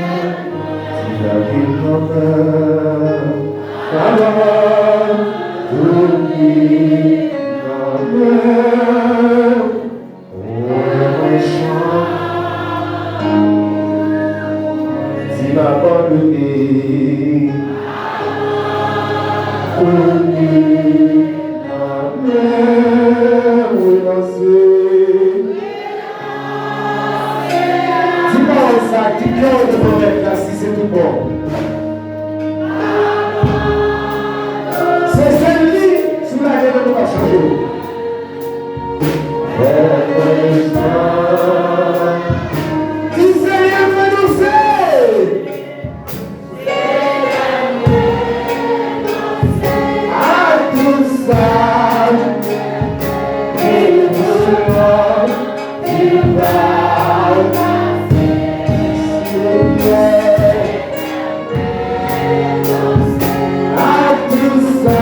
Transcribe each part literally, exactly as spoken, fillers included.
Ti lavi nan men, papa, tout ki nan men. Ou wè mwen chante, di m abandone. Ou di nan men ou ranse. Di pawòl sa, di kè w devan Mèt la, si se tout bon. Se sèl li, si w lage l, nou p ap chanje w. Ki Senyè m renonse. A tout sa ki pou mwen, ki pa w, Senyè. A tout sa.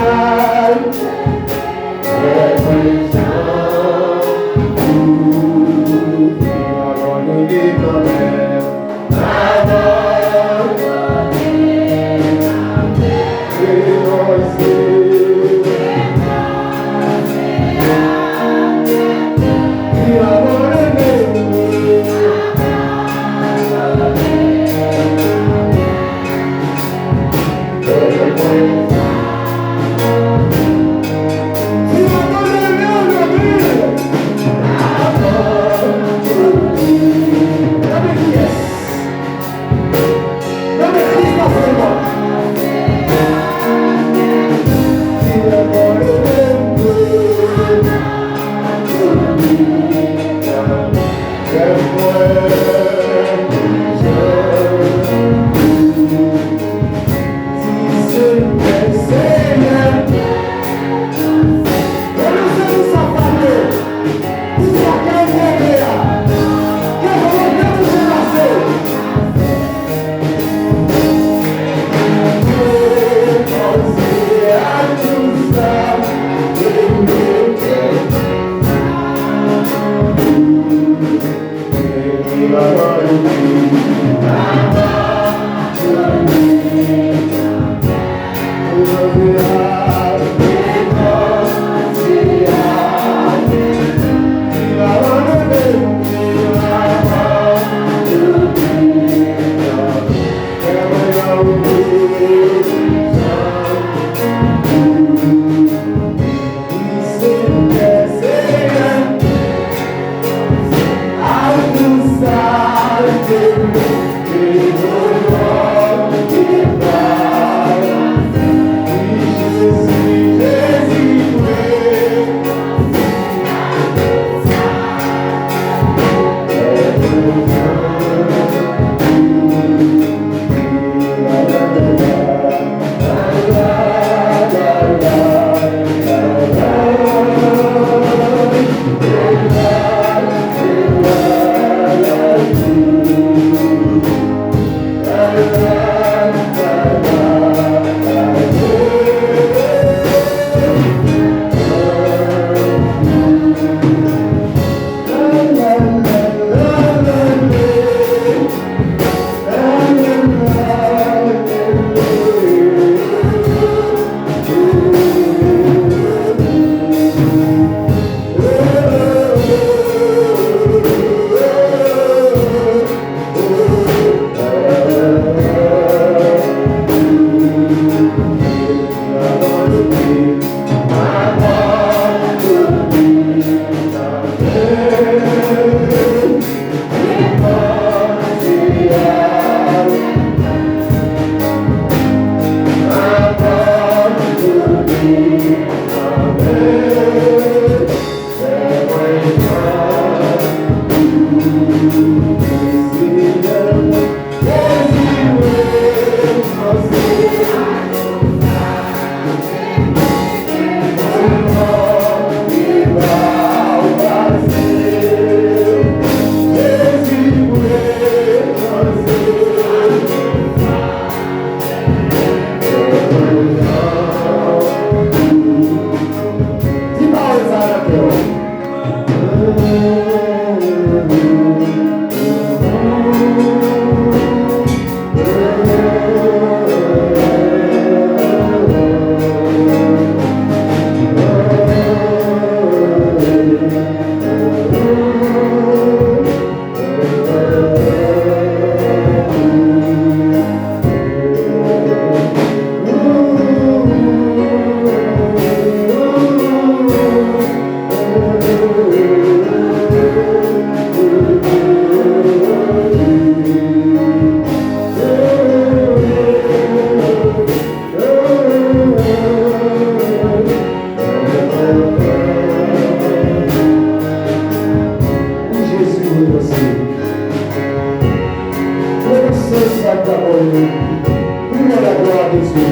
Pou yo la glwa de Dye.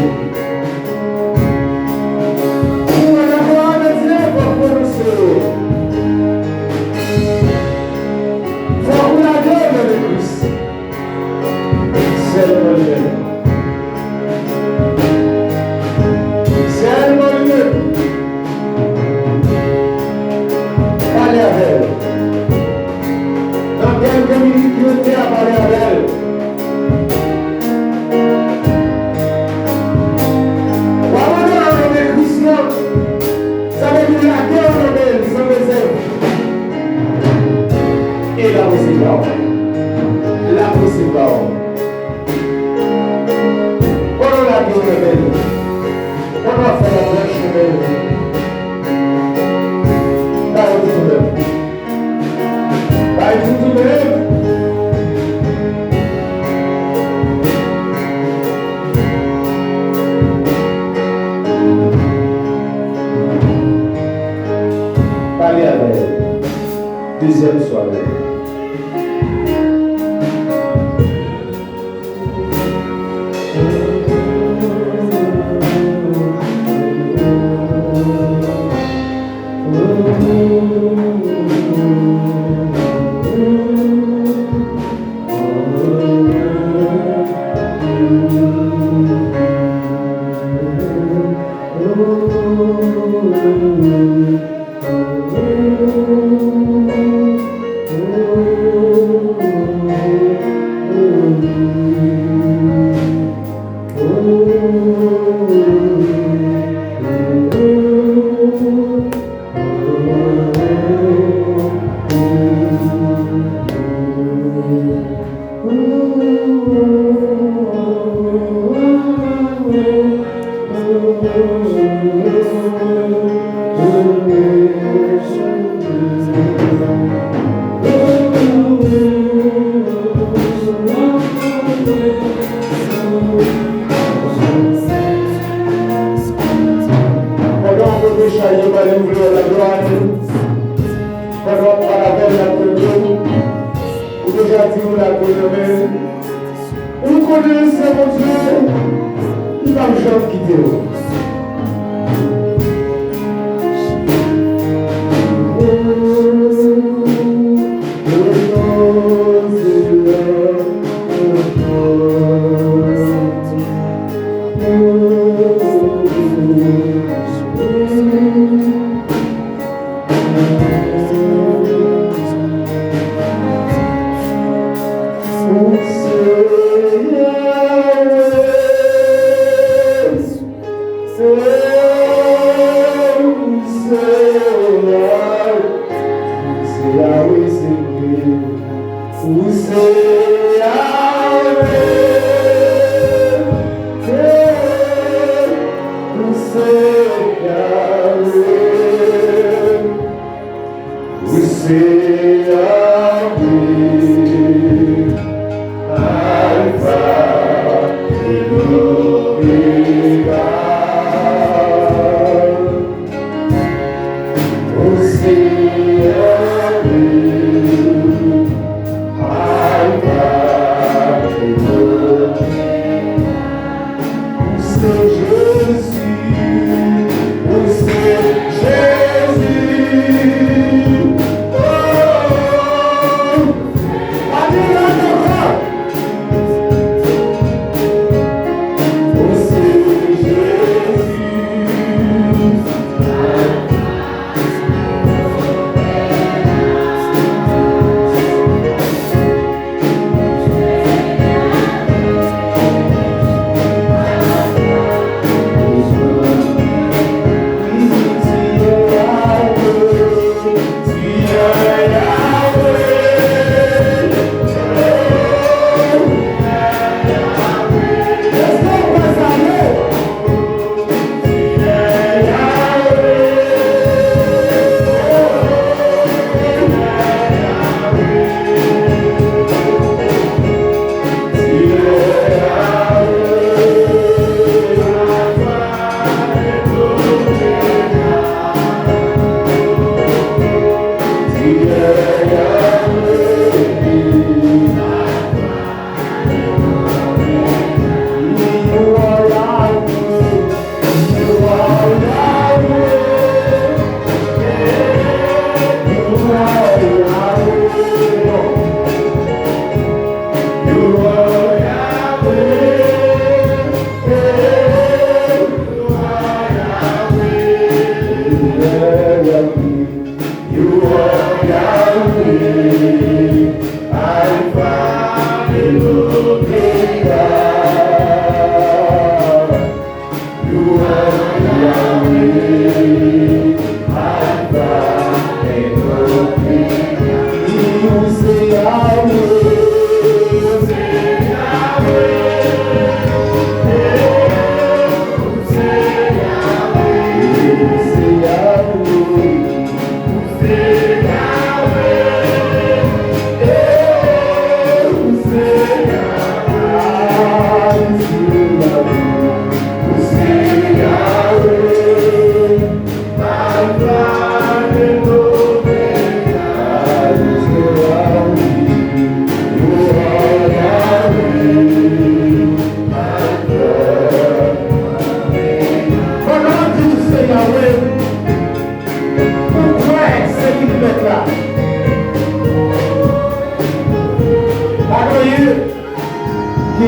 Pou yo la glwa de Dye, fòk pwononse yo. Fòk ou lage yo nan Kris. Sèlman li menm. Sèlman li menm. Pale avè l. Nan kèlke minit ki rete a, pale avè l. W ap abandone nan men Kris lan. Sa vle di lage w nan men l san rezèv. E l ap resevwa w. L ap resevwa w. Pandan w lage w nan men l, pandan w ap fè l ap branche men l, bay yon ti souflèt. Bay yon ti souflèt. Pale avè l. Dezyèm sware. Pandan w ap pote chay yo, pale, ouvri yo, laglwa a Dye. Pandan w ap pale avè l, l ap tande w. Ou deja di w lage w nan men l. Ou konnen se Bondye, li p ap janm kite w.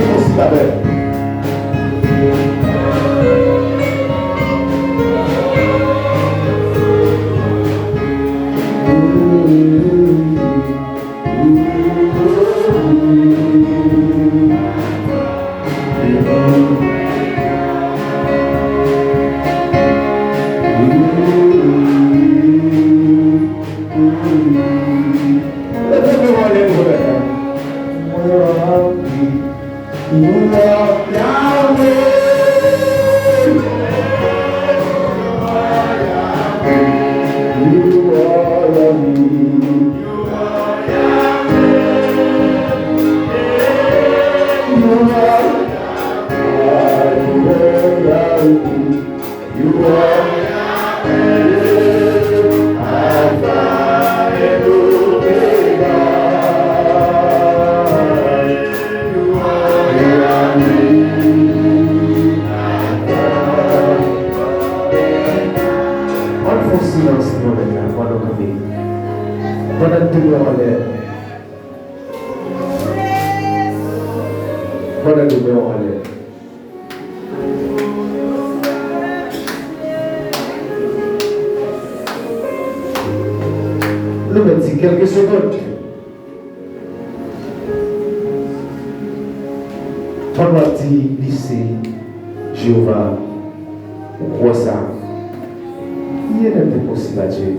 Fò sila bèl. Leve men w anlè pou Bondye. You are Yahweh. You are Yahweh. You are Yahweh. You are Yahweh. You are Alpha and Omega. You are Yahweh. Ann fè silans pou Bondye la, pandan w kanpe. Pandan w kanpe anlè. Pandan w kanpe anlè. Nou mèt di kèlke segonn. Pandan w ap di li se Jewova, ou kwè sa? Rien n'est impossible à Dieu.